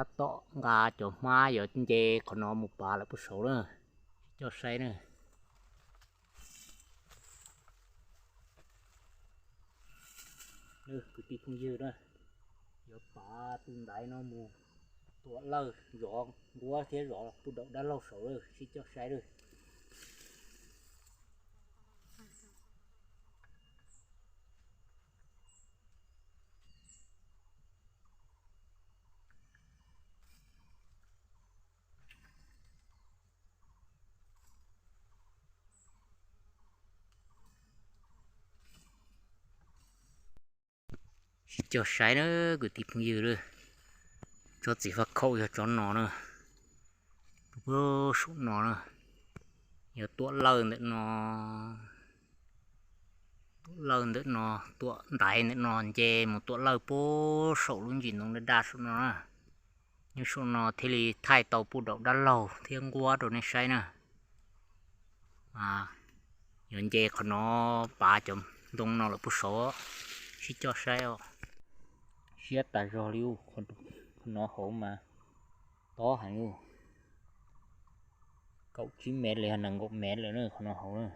Tab tom nqa cov hmab yuav nce qhov no mus pav lawm puag saud na, sib coj saib na. Kwv tij phooj ywg na, yuav pav tus ntaiv no mus tuam lawj zov nquab thiab zov puj daum dab laug saud lawm, sib coj saib lawm. Sib coj saib na kwv tij phooj ywg lawm. Tsob txiv faj khaum yog tsob no na, saum no na, yog tuam lawj ntawm no, tuam lawj ntawm no, tuam ntaiv ntawm no nce mus tuam lawj puag saum lub ntsis ntoo daj daj saum no na. Nyob saum no thiaj li thaij tau puj daum dab laug thiab nquab rau nej saib na. Yuav nce qhov no pav cov ntoo no lawm puag saud, sib coj saib os. Siab tas zog li, qhov no hauv mas tob heev li, kaum tsib mev los yog nees nkaum mev lawm na qhov no hauv na.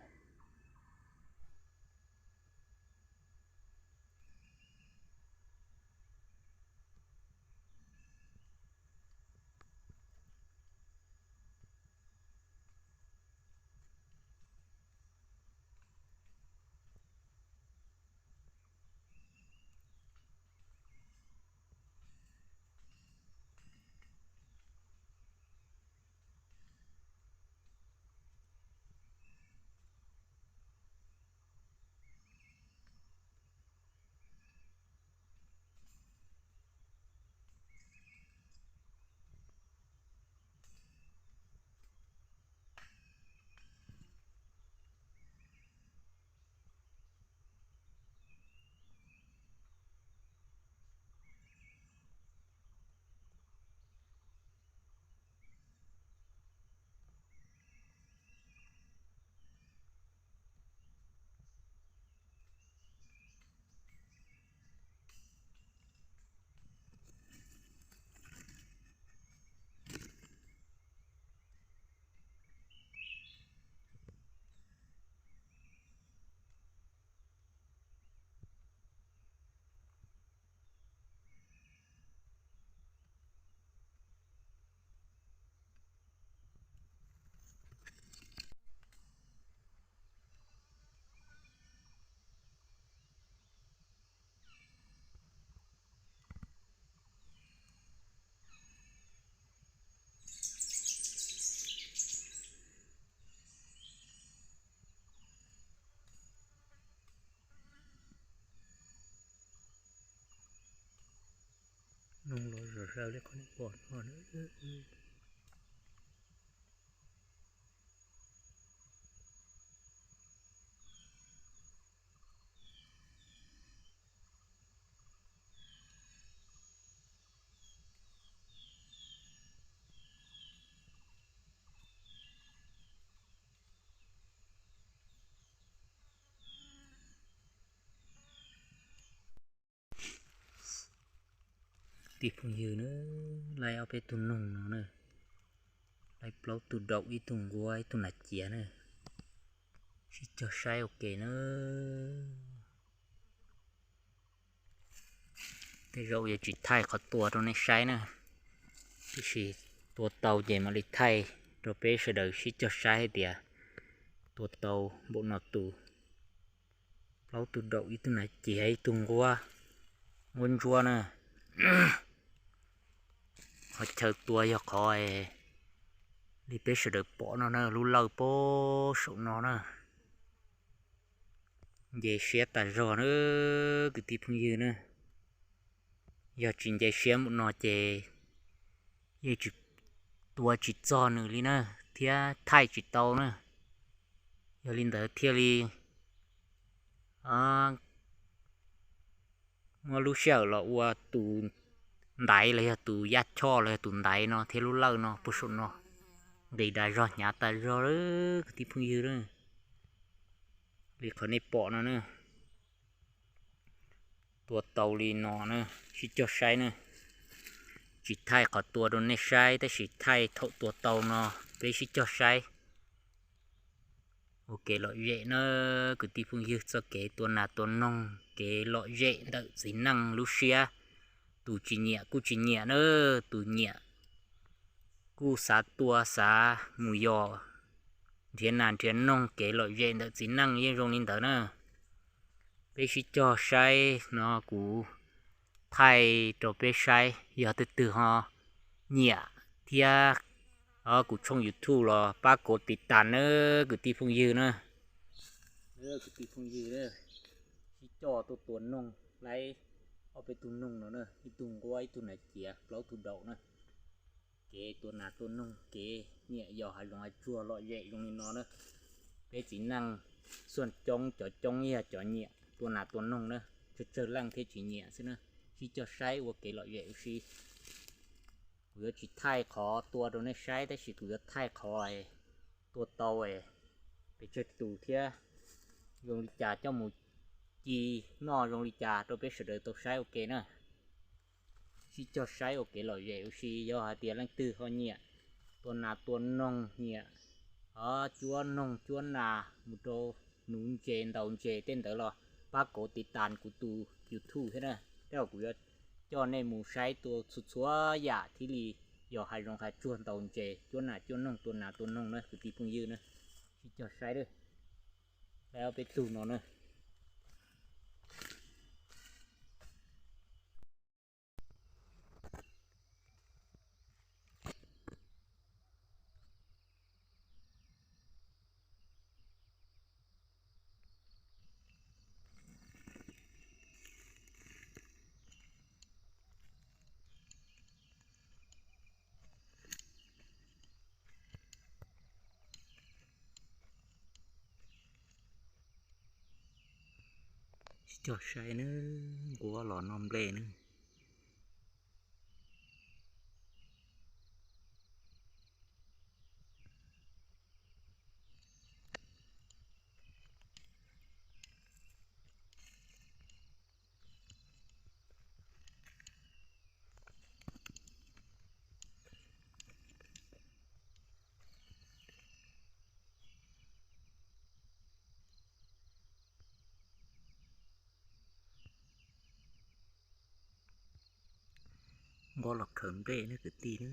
Noog los zom zaws li qhov nej pom no. Tij phooj ywg na, laib ob peb tug noog no na, laib plaub tug daum ib tug nquab ib tug nas ciav na, sib cog saib ua ke na. Tej zaum yuav tsis thaij qhov tua rau nej saib na, tiam sis tua tau ces mam li thaij rau peb sawv daws sib cog saib hais tias tua tau npaum no tus, plaub tug daum ib tug nas ciav ib tug nquab, nquab ntsuab na. Qhov chaw tua yog qhov li peb sawv daws pom no na, lub lawj puag saum no na. Nce siab tas zog na kwv tij phooj ywg na. Yog tsis nce siab npaum no ces yeej tsis, tua tsis txog nws li na, thiab thaij tsis tau na. Yog li ntawd thiaj li muab lub sij hawm los ua tus ntaiv los yog tus yaj choj los yog tus ntaiv no thiab lub lawj no puag saum no. Nqis dav zog hnyav tas zog kwv tij phooj ywg na. Li qhov nej pom no na. Tua tau li no na, sib cog saib na. tsis thaij qhov tua rau nej saib tab sis thaij thaum tua tau no, peb sib cog saib ua kev lom zem na kwv tij phooj ywg. Txoj kev tua nas tua noog, kev lom zem ntawm txiv neej lub siab. Tus tsis nyiam kuj tsis nyiam na, tus nyiam kuj xav tua xav mus yos nrhiav nas nrhiav noog. Kev lom zem ntawm txiv neej yeej zoo li ntawd na. Peb sib cog saib no, kuv thaij rau peb saib, yog twg twg ho nyiam thiab, kuv tshooj YouTube los pab kov tiv tas nawb kwv tij phooj ywg na. Kwv tij phooj ywg, sib coj tuaj tua noog, laib ob peb tug noog no na, ib tug nquab ib tug nas ciav plaub tug daum na. Kev tua nas tua noog, kev nyiam yos hav zoov hav tsuag lom zem zoo li no na. Peb txiv neej xuaj coob, cov coob yog cov nyiam tua nas tua noog na, tsawg tsawg leej thiaj tsis nyiam xwb na. Sib cog saib ua kev lom zem ua si. Kuv yuav tsis thaij qhov tua rau nej saib tab sis kuv yuav thaij qhov tua tau pes tsawg tus thiab zoo li cas coj mus ci noj zoo li cas rau peb sawv daws tau saib ua ke na. Sib cog saib ua kev lom zem ua si, yog hais tias leej twg ho nyiam tua nas tua noog, nyiam cuab noog cuab nas mus rau nuv ntses ntaus ntses tej ntawd los pab kov tiv tas kuv tus YouTube thiab na. Tej zaum kuv yuav coj nej mus saib tua txhua txhua yam thiaj li yos hav zoov hav tsuag ntaus ntses cuab nas cuab noog tua nas tua noog na kwv tij phooj ywg na. Sib cog saib, laib ob peb tug no na. Sib cog saib na, nquab los noj nplej na. Nquab los khaws nplej na kwv tij na.